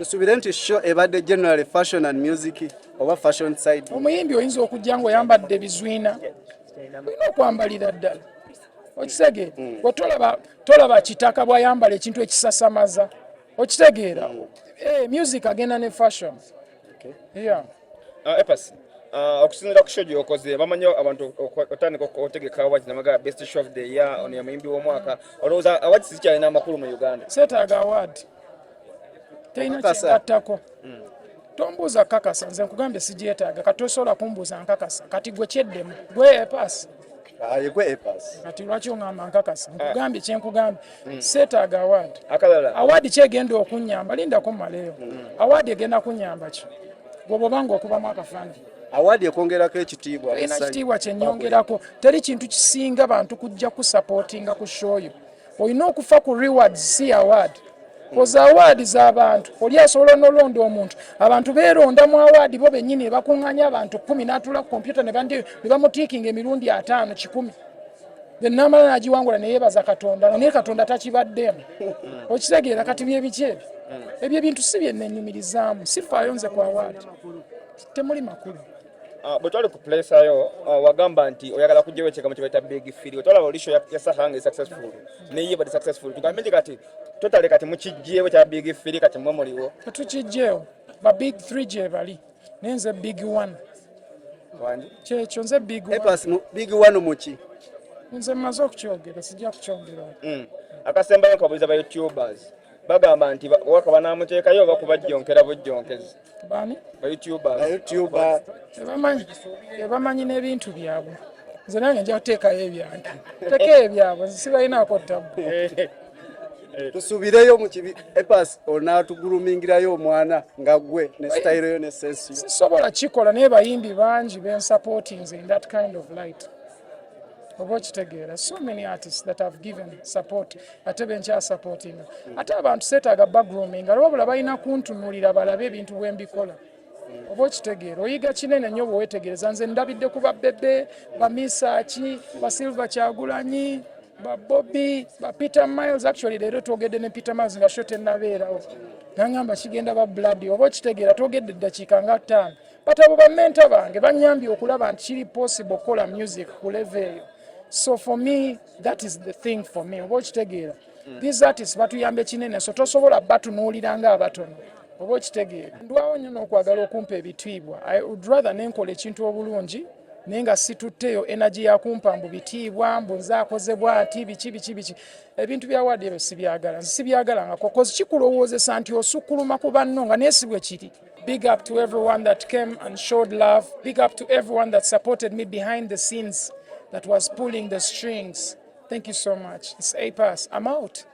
Tusubire nti show ebadde generally fashion and music oba fashion side? Omuyimbi oyinza okujja ngaoyambadde bizwina, olina okwambalira ddala, okitegeera? Bwe tolaba kitaka bwayambala ekintu ekisasamaza, okitegeera? Eh, music agenda ne fashion, yeah. A Pass, okusinziira ku show gy'okoze, bamanyi abantu otandika otegeka awards namaga best show of the year, ono ye muyimbi w'omwaka. Olowooza awards zikyalina amakulu mu Uganda? Seetaaga award, terina Kakasa. Kyengattako tombuuza kakasa, nze nkugambye sigyetaaga. Kati tosobola kumbuuza nkakasa, kati gwe kyeddemu gwe A Pass. Yegwe A Pass. Kati lwaki oŋŋamba nkakasa? Nkugambye kyenkugambye, seetaaga award. Akalala. Award kyegenda okunyamba? Lindako maleyo. Award egenda kunyamba ki gwe bwobanga okubamu akafaananyi? Award ekwongerako ekitiibwa Erina n'essanyu. Kitiibwa kyenyongerako? Teri kintu kisinga bantu kujja kusupportinga ku show yo. Olina okufa ku rewards, si award. Koza award z'abantu, oli asobola n'olonda omuntu, abantu beeronda mu award bo bennyini ne bakuŋŋaanya abantu 10 n'atuula ku kompyuta ne bamutiikinga emirundi 50 100, then n'amala n'agiwangula neyeebaza Katonda, naye Katonda takibaddeemu, okitegeera? Kati byebiki ebyo? Ebyo ebintu si byennenyumirizaamu, sifaayo nze ku award, temuli makulu. Bwe twali ku pulesayo, wagamba nti oyagala kugyawo ekigambo kye bayita big three. Otwalaba oli show ya Saha nga successful neye bali successful, tugambe nti kati totale kati mukijjeewo kya big three, kati mwe muliwo? Tetukijjeewo, ba big three gye bali, naye nze big one. Wangi? Kyekyo, nze big one. A Pass big one muki? Nze mmaze okukyogera, sijja kukyongera. Akasembayo nkabuuliza, ba YouTubers bagamba nti waka banaamuteekayo oba kubajjonkera bujjonkezi? Bani? Ba YouTubers. YouTuber. Tebamanyi n'ebintu byabwe. Nze nange nja kuteekayo ebyange, teekayo ebyabwe, nze sibalinaako tabu. Tusubireyo mu kibi A Pass onaatugulumingirayo omwana nga gwe ne style yo ne sense yo? Sisobola kikola, naye bayimbi bangi bensupportinze in that kind of light, oba okitegeera? So many artists that have given support, ate benkyasupportinga. Ate abantu seetaaga backgrooming, wabula balina kuntunulira balabe ebintu bwe mbikola, oba okitegeera? Oyiga kinene nnyo bwe weetegereza. Nze ndabidde ku babebe, bamisaaki, ba Silver Kyagulanyi, ba Bobby, ba Peter Miles. Actually leero twogedde ne Peter Miles nga show tennabeerawo, nangamba kigenda ba blood, oba okitegeera? Twogedde eddakiika nga 5, but abo bamentor bange banyambye okulaba nti kiri possible okukola music ku level eyo. So for me, that is the thing for me, oba okitegeera? These artists batuyambye kinene, so tosobola batunuulira nga abatono, oba okitegeera? Ndwawo nnyo n'okwagala okumpa ebitiibwa. I would rather nenkola ekintu obulungi naye nga situtteeyo energy yakumpa mbu bitiibwa, mbu nze akozebwa nti biki biki biki. Ebintu bya award ebyo sibyagala, nze sibyagala nga 'cause kikulowoozesa nti osukkuluma ku banno, nga naye si bwe kiri. Big up to everyone that came and showed love. Big up to everyone that supported me behind the scenes, that was pulling the strings. Thank you so much. It's A Pass, I'm out.